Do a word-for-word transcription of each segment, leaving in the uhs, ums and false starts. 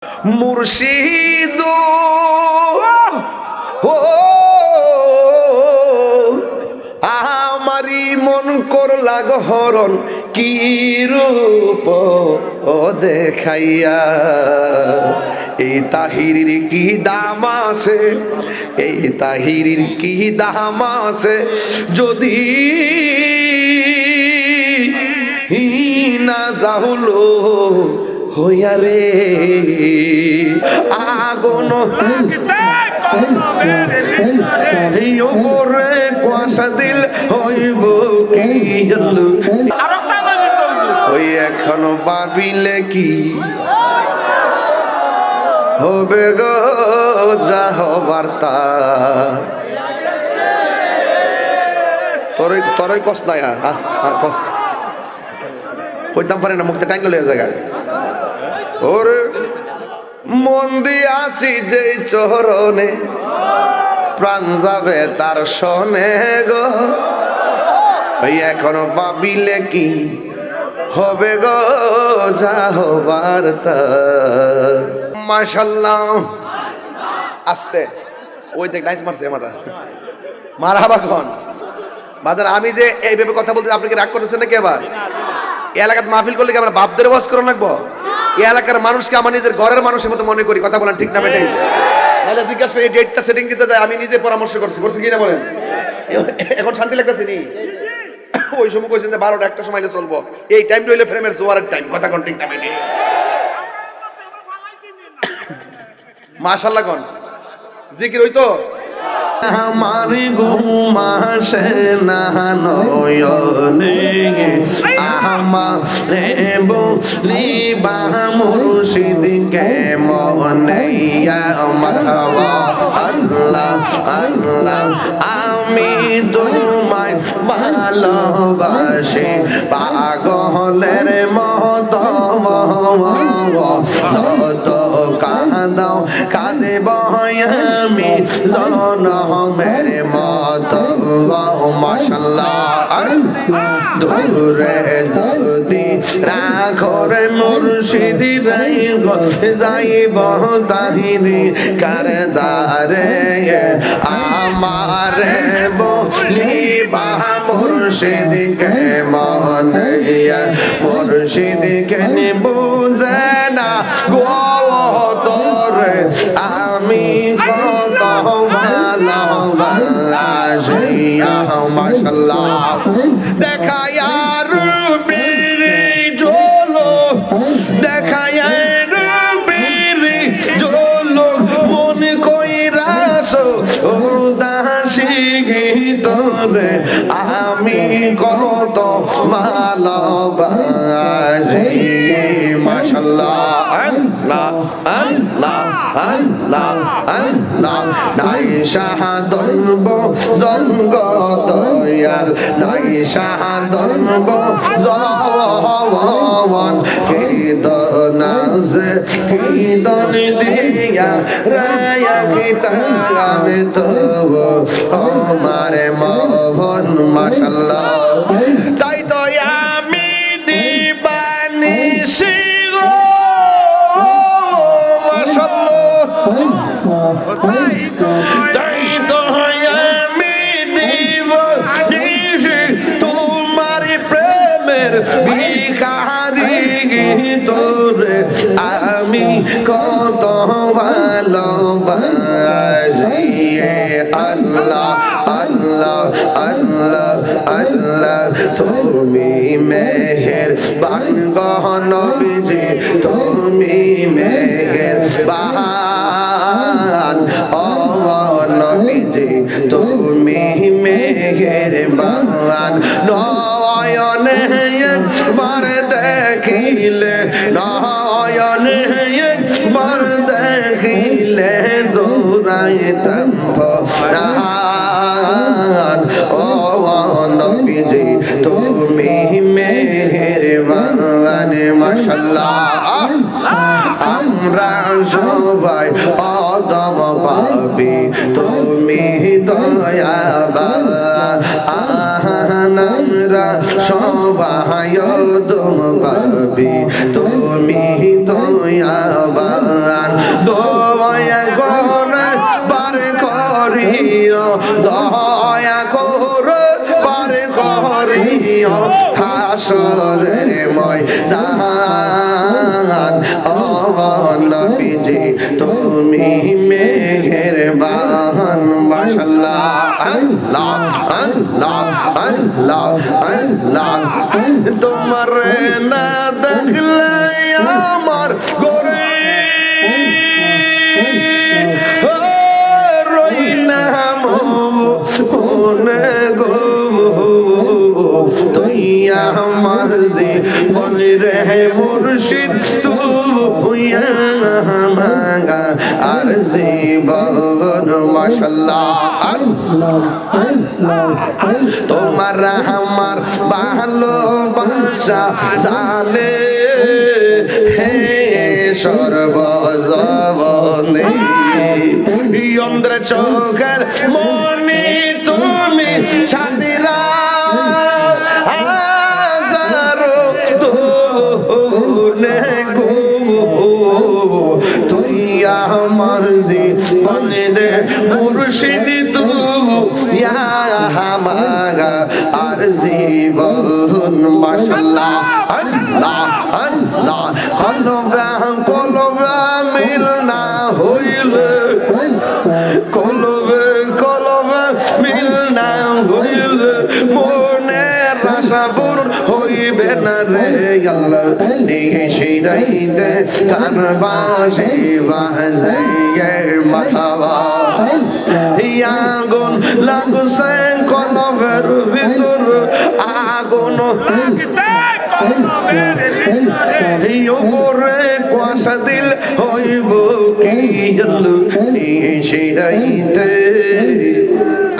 মুর্শিদ, ও আমারি মন করলা হরণ, কি রূপ দেখাইয়া। এই তাহিরির কি দাম আছে, এই তাহিরির কি দাম আছে, যদি না জাহুলো হইয়া রে। আগুন এই উপরে কুয়াশা দিল হইব কি আল্লু। ওই এখনো ভাবিলে কি হবে গো যা হবার তা। তোরই, তোরই কস নাই, আ, আ, আ, ক। কইতাম পারি না, মুখতে টাইম লইয়া জায়গা। ওর মন দিয়াছি যেই চরণে, প্রাণ যাবে তার সনে গো। ওই এখনো ভাবিলে কি হবে গো যা হবার তা। মাশাআল্লাহ। আস্তে। ওই দেখ, নাইস মারছে মাথা। মারহাবা কন। বাজান, আমি যে এইভাবে কথা বলতে, আপনি কি রাগ করতেছেন নাকি আবার? এই এলাকাত মাহফিল করলে কি আমরা বাপদের ওয়াজ করে রাখবো? এই এলাকার মানুষকে আমার নিজের ঘরের মানুষের মতো মনে করি, কথা বলেন ঠিক না বেটাই? নাহলে জিজ্ঞাসা করি, এই ডেটটা সেটিং দিতে যায়, আমি নিজে পরামর্শ করছি, করছি কি না বলেন? এখন শান্তি লাগতেছে নি? ওই সময় কইছেন যে বারোটা একটা সময় চলবো, এই টাইম হইলে প্রেমের জোয়ারের টাইম, কথা কোন ঠিক না বেটাই? মাশাআল্লাহ কন। জিকির হইতো? আমার ঘুম আসে না নয়নে, আমারে বলি বা মুর্শিদ কেমনে। আমার আল্লাহ, আল্লাহ, আমি তোমায় ভালোবাসি পাগলের মতো। যত কাঁদাও কাঁদব আমি জনমের মতো। মাশাআল্লাহ। দূরে যদি রাখো রে মুর্শিদ রে গো, যাইব তাহিরি কারদারে। আমারে বলি বা মুর্শিদ কেমনে, মুর্শিদ কেন বুঝে না গো তোরে আমি কত ভালোবাসি। মাশাআল্লাহ। দেখাইয়া রূপের ঝলক, দেখাইয়া রূপের ঝলক, মন কইরাস উদাসী তোরে আমি কত ভালোবাসি। মাশাআল্লাহ। আল্লাহ, আল্লাহ, আল্লাহ, আল্লাহ। নাই সাধন ভজন গো দয়াল, নাই সাধন ভজন। কি দন আছে, কি দন দিয়া রাখিতাম তো আমার মন। মাশাআল্লাহ। তাই তো আমি দিবানিশি গো। মাশাআল্লাহ। তাই তো আমি দিবানিশি তোমার প্রেমের ভিখারি তোরে আমি কত ভালোবাসি। আল্লাহ, আল্লাহ, আল্লাহ, আল্লাহ, তুমি মেহেরবান গো নবীজি, তুমি মেহেরবান। ও নবীজি, তুমি মেহেরবান। নয়নে একবার দেখিলে, নয়নে একবার দেখিলে জুড়াইতাম পরাণ। ও নবীজি, তুমি মেহেরবান। মাশাআল্লাহ। আমরা সবাই অধম পাপী, তুমি দয়াবান। আহান, আমরা সবাই অধম পাপী, তুমি দয়াবান। হাশরের ময়দান, ও নবীজি, তুমি মেহেরবান। মাশাআল্লাহ, আল্লাহ, আল্লাহ, আল্লাহ, আল্লাহ। তোমারে না দেখলে আমার ঘরে রই না মনে গো, তুই আমার জীবন রে মুর্শিদ, তুই আমার আর জীবন। মাশাআল্লাহ, আল্লাহ। তোমার আমার ভালোবাসা জানে হে সর্বজবনে। অন্ধের চোখের মণি তুমি সাদিরা হাজারো দোনে গো। তুই আমার জীবন রে মুর্শিদ, তুই আমার আর জীবন। মাশাআল্লাহ, আল্লাহ, আল্লাহ। কলবে কলবে মিল না হইলে, কলবে কলবে মিল না হইলে মনের আশা পূরণ হইবে না রে আল্লাহ। নিশিরাইতে কার বাঁশি বাজে মারহাবা। আগুন লাগছে কলবের ভিতর, আগুন লাগছে কলবের ভিতরে। উপরে কুয়াশা দিল হইব কি জানো, নিশিরাইতে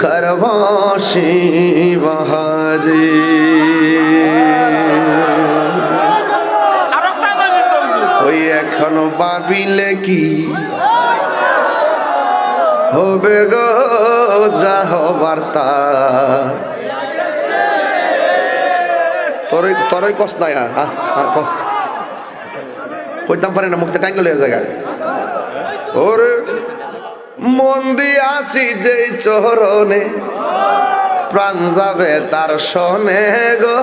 কার বাঁশি বাজে। ওই এখনো ভাবিলে কি হবে গো যা হবার তা। তোরই, তোরই কস নাই, আ, আ, আ, ক-, কইতাম পারি না, মুখতে টাইম লইয়া জায়গা। ওরে মন দিয়াছি যেই চরণে, প্রাণ যাবে তার সনে গো।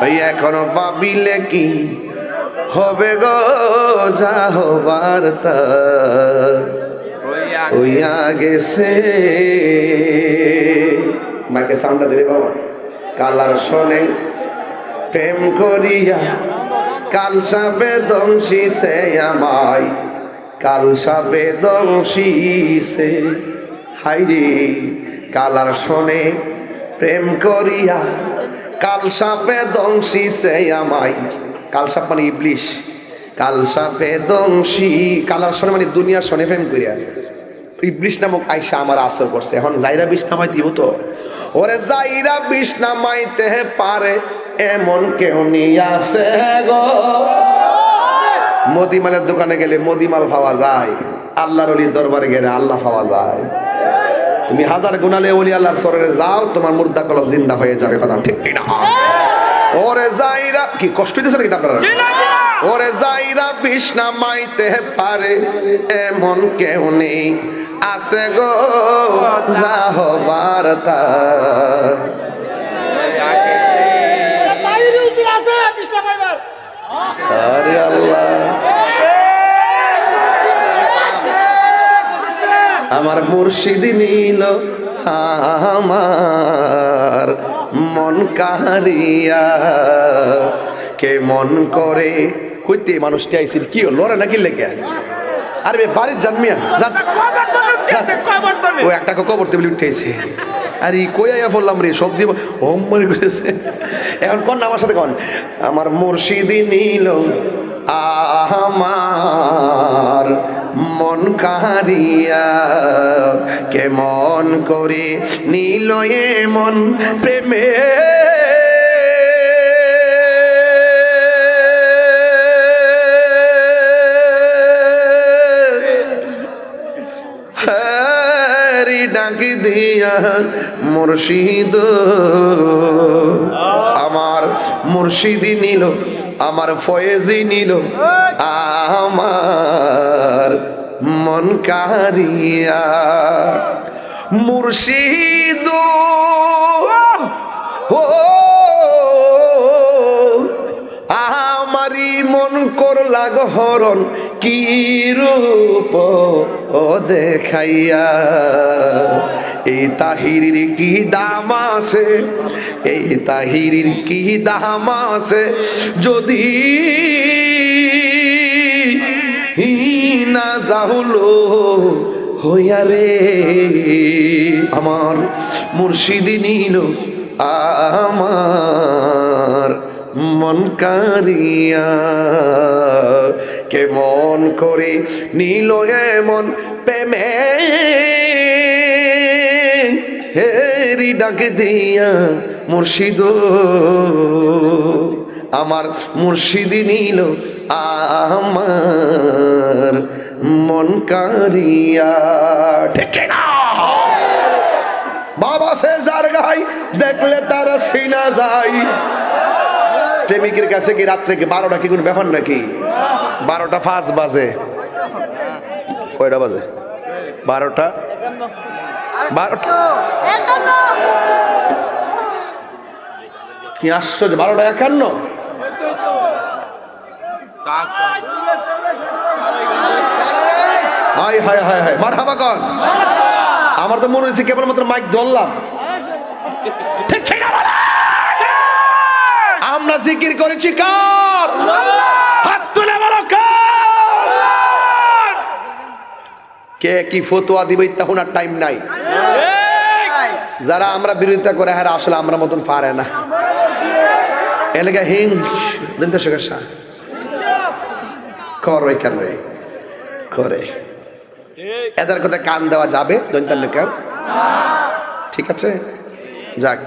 ওই এখনো ভাবিলে কি হবে গো যা হবার তা হইয়া গেছে। মাইকে সাউন্ডটা দিলে বাবা। কালার সনে প্রেম করিয়া কাল সাপে দংশিছে আমায়, কাল সাপে দংশিছে। হায়রে, কালার সনে প্রেম করিয়া কাল সাপে দংশিছে আমায়। কাল সাপ মানে ইবলিশ। কাল সাপে দংশি, কালার সনে মানে দুনিয়ার সনে প্রেম করিয়া। ইবলিশ নামক আইসা আমার আসর করছে, এখন যাইরা বিষ নামাইতে দিব তো। ওরে যাইরা বিষ নামাইতে পারে এমন কেউ নি আছে গো। মদিমালের দোকানে গেলে মদিমাল পাওয়া যায়, আল্লাহর ওলির দরবারে গেলে আল্লাহ পাওয়া যায়। তুমি হাজার গুণালে ওলি আল্লাহর সরণে যাও, তোমার মুর্দা কলব জিন্দা হয়ে যাবে। কথা ঠিক কি না? ওরে যাইরা, কি কষ্ট হইতেছে নাকি আপনার? ওরে যাইরা বিষ নামাইতে পারে এমন কেউ নেই আছে গো যা হবার তা। আরে আল্লাহ, আমার মুর্শিদ নিল আমার মন কাহারিয়া, কেমন করে। কইতে এই মানুষটি আইছিল, কি হলো? লড়ে নাকি লেগে? আরে বে, বাড়ির যান মিয়া, যান। কবর তো লুটে আছে, কবর তো নেই। ও একটা কবর তে উঠে আইছে। আরে কই আইয়া পড়লাম রে, সব দিব। ও মনে করেছে। এখন কোন আমার সাথে কোন? আমার মুর্শিদি নিল আমার মন কাহারিয়া, কেমন করে নিল এমন প্রেমে। হ্যারি ডাক দিয়া মুর্শিদ, আমার মুর্শিদি নিল, আমার ফয়েজি নিল আমার মন কাহারিয়া। মুর্শিদ, ও মন করলা গো হরণ কি রূপ দেখাইয়া। এই তাহিরির কি দাম আছে, এই তাহিরির কি দাম আছে, যদি না জাহুলো হইয়া রে। আমার মুর্শিদ নিল আমার মন কারিয়া। কেমন করে নিল এমন প্রেমে হেরি ডাক দিয়া মুর্শিদ। আমার মুর্শিদ নিল আমার মন কারিয়া। ঠিক কি না? বাবা সে যার গাই দেখলে তার সিনা যায়। প্রেমিকের কাছে কি রাত্রে কি বারোটা কি কোনো ব্যাপার নাকি? বারোটা পাঁচ বাজে। কয়টা বাজে? বারোটা? বারোটা? কি আশ্চর্য, বারোটা একান্ন। হায় হায় হায় হায়, মারহাবা কন। আমার তো মনে হচ্ছে কেবলমাত্র মাইক ধরলাম। ঠিক কি না বলেন? আমরা জিকির করেছি কার? হাত তুলে বলো কার? কে কি ফতোয়া দিবে, ইতা হুনার টাইম নাই। যারা আমরা বিরোধিতা করে, হ্যাঁ, আসলে আমরা মতন পারে না। এলাকা হিং দিন তো শেখা করে কেন করে। এদের কথা কান দেওয়া যাবে দৈন্তান লোকের? ঠিক আছে, যাক।